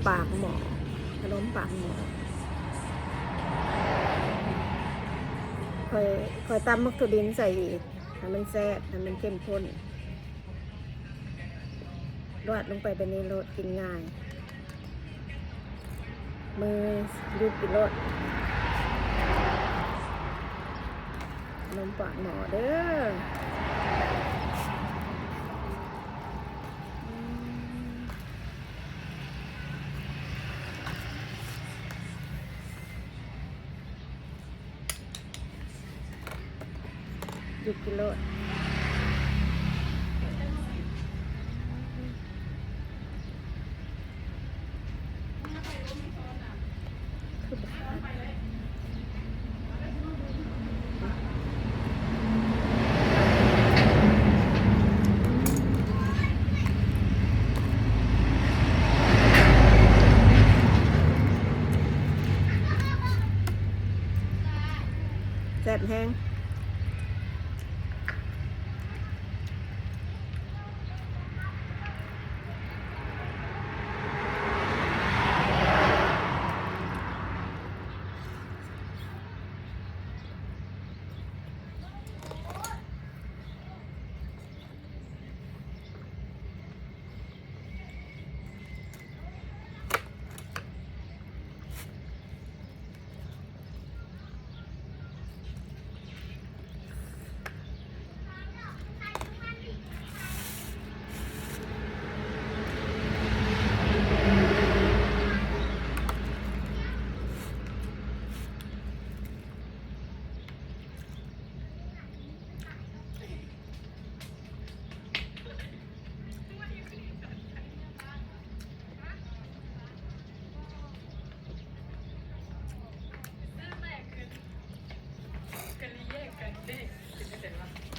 ປາກໝໍ້ ຂະໜົມປາກໝໍ້. ຂ້ອຍ ຂ້ອຍຕຳໝາກຖົ່ວດິນໃສ່ອີກ ໃຫ້ມັນແຊບ ໃຫ້ມັນເຂັ້ມຂຸ້ນ. ລວດລົງໄປແບບນີ້ໂລດ ກິນງ່າຍ ມືຢຸບກິນໂລດ. ຂະໜົມປາກໝໍ້ເດີ້. ຢຸບກິນໂລດ. ແຊບແຮງ. ກະລິແຍກກັນເດ້ ເປັນຈັ່ງໃດວະ?